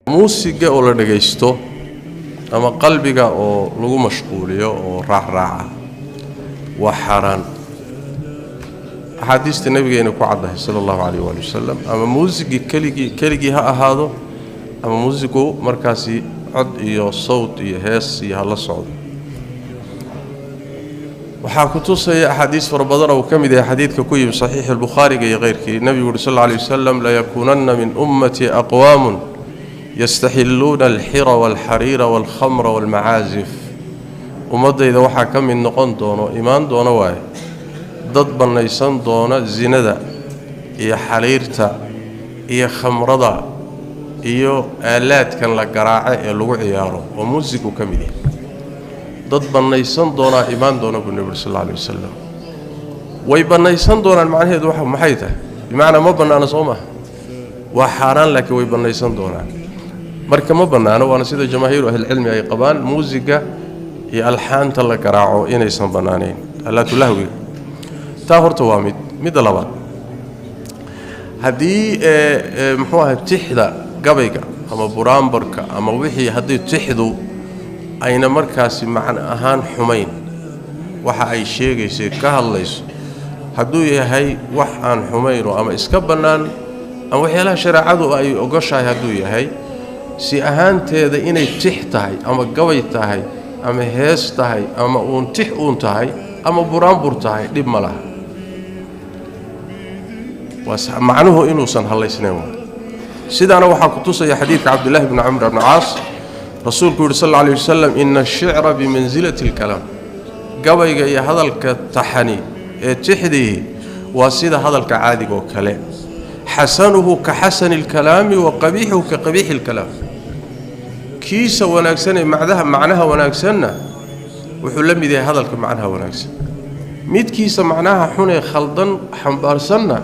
Muusiga oo la dhagaysto ama qalbiga oo lagu mashquuliyo oo raacraaca waa xaaraan. Axaadiista nabigeena ku caddahay sala allahu calayh waali wasalam. Ama muusigii keligii keligii ha ahaado, ama muusigu markaasi cod iyo sawt iyo hees iyo ha la socdo. Waxaa ku tusaya axaadiis fara badan oo uu ka mid yahay xadiidka ku yimi saxiixi albukhaariga iyo keyrkii. Nebigu yuhi sal alla alay wasalam: "Layakuunanna min ummatii aqwaamun yastaxilluuna alxira walxariira walkhamra walmacaasif." Ummaddayda waxaa ka mid noqon doono, imaan doono waaye, dad bannaysan doona zinada iyo xaliirta iyo khamrada iyo aalaadkan la garaaco ee lagu ciyaaro, oo muusigu ka mid yahay. Dad bannaysan doonaa imaan doona, buu nebi uri sal alla alay wasalam. Way bannaysan doonaan macnaheedu waxa maxay tahay? Bimacnaa ma bannaano, soo maha? Waa xaaraan, laakiin way bannaysan doonaan. Marka ma bannaano, waana sida jamaahiiru ahlilcilmi ay qabaan, muusiga iyo alxaanta la garaaco inaysan bannaanayn, alaatulahwiga. Taa horta waa mid. Midda labaad, haddii muxuu ahay, tixda gabayga ama buraambarka ama wixii, haddii tixdu ayna markaasi macno ahaan xumayn, waxa ay sheegaysay ka hadlayso hadduu yahay wax aan xumayno ama iska bannaan ama waxyaalaha shareecadu ay ogoshahay hadduu yahay, si ahaanteeda inay tix tahay ama gabay tahay ama hees tahay ama uun tix uun tahay ama buraanbur tahay, dhib ma laha. Waa macnuhu inuusan hallaysnayn. Waa sidaana waxaa ku tusaya xadiidka Cabdullaahi bni Camr bni Caas. Rasuulku yidhi sal alla alay wasalam: "Ina ashicra bimansilati alkalaam." Gabayga iyo hadalka taxani ee tixdii waa sida hadalka caadiga oo kale: xasanuhu ka xasani alkalaami wa qabiixuhu ka qabiixi alkalaam. Kiisa wanaagsan ee macdaha macnaha wanaagsanna wuxuu la mid yahay hadalka macnaha wanaagsan, midkiisa macnaha xunee khaldan xambaarsanna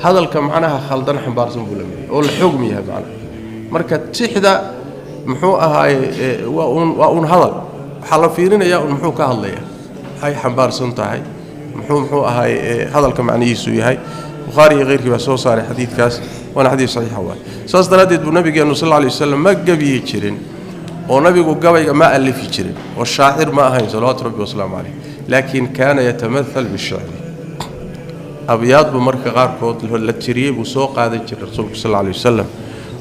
hadalka macnaha khaldan xambaarsan buu la mid yahay, oo la xogmi yahay macnaha. Marka tixda muxuu ahaaye, waa uun hadal. Waxaa la fiirinayaa un muxuu ka hadlayaa, maxay xambaarsan tahay, muxuu ahaaye hadalka macnihiisu yahay. Bukhaari iyo keyrkii baa soo saaray xadiidkaas, waana xadiis saxiixa waay. Saas daraaddeed buu nabigeennu sal alla alay wasalam ma gabiyi jirin, oo nabigu gabayga ma alifi jirin, oo shaacir ma ahayn salawaatu rabbi wasalaamu caleyh, laakiin kaana yatamathal bishicri. Abyaad buu marka qaarkood la tiriyey buu soo qaadan jiray rasuulku sal alla alay wasalam.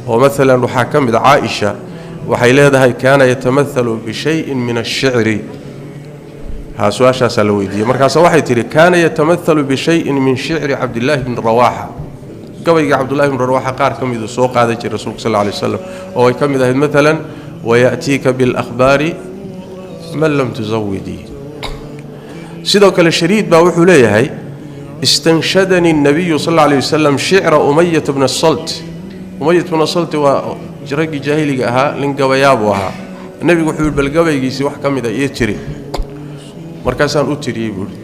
Oo maalan waxaa ka mid a, Caaisha waxay leedahay: "Kaana yatamathalu bishayin min ashicri." Ha, su-aashaasaa la weydiiyey, markaase waxay tidhi: "Kaana yatamathalu bishayin min shicri Cabdillaahi bni Rawaaxa." Gabayga Cabdullahi bni Rawaaxa qaar ka miduu soo qaadan jiray rasuulku sal alla alay wasalam, oo ay ka mid ahayd maalan: "Wayaأtiika biاlأkhbaari man lam tusawidii." Sidoo kale Shariid baa wuxuu leeyahay: "Istanshadanii الnabiyu sal alla alay wasalam shicra Umayata bna Salt." Umayat bna Salt waa raggii jaahiliga ahaa, nin gabayaabuu ahaa. Nebigu wuxuu yihi: "Bal gabaygiisii wax ka mida iyo tiri." Markaasaan u tiriyey, buuhi.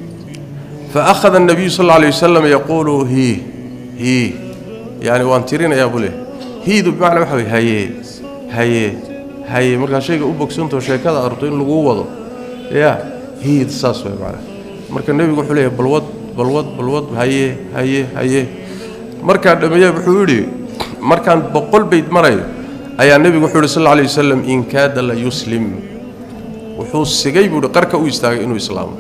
"Fa akhada الnabiyu sal alla alay wasalam yaquulu: 'Hii, hii.'" Yani waan tirinayaa, buu leeyahay. Hiidu bimacnaa waxa wey haye, haye, haye. Markaa shayga u bogsantao sheekada aad rabto in laguu wado, ya hiid, saas way macnaa. Marka nebigu wuxuu leeyahay: "Balwad, balwad, balwad, haye, haye, haye." Markaan dhammeeya, wuxuu yidhi, markaan 100 bayd marayo ayaa nebigu wuxuu yidhi sal alla alay wasalam: "In kaada la yuslim." Wuxuu sigay, buu yidhi, qarka u istaagay inuu islaamo.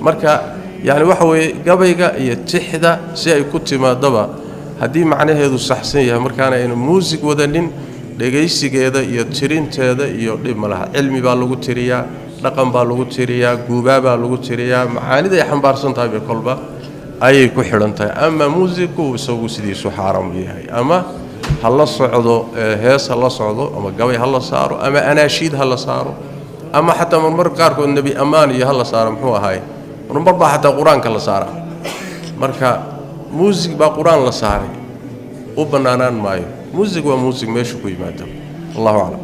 Marka yacni waxa weeye, gabayga iyo tixda si ay ku timaadaba, haddii macnaheedu saxsan yahay, markaana aynu muusig wadanin, dhegaysigeeda iyo tirinteeda iyo dhib ma laha. Cilmi baa lagu tiriyaa, dhaqan baa lagu tiriyaa, guubaabaa lagu tiriyaa, macaanida ay xambaarsan tahay bay kolba ayay ku xidhan tahay. Ama muusigu isagu sidiisu xaaram yahay, ama ha la socdo hees ha la socdo, ama gabay ha la saaro, ama anaashiid ha la saaro, ama xataa marmar qaarkood nebi ammaan iyo ha la saaro. Muxuu ahaay, marmar baa xataa qur-aanka la saaraa. Marka muusig baa qur-aan la saaray u bannaanaan maayo. Muusig waa muusig meeshu ku yimaado. Allahu aclam.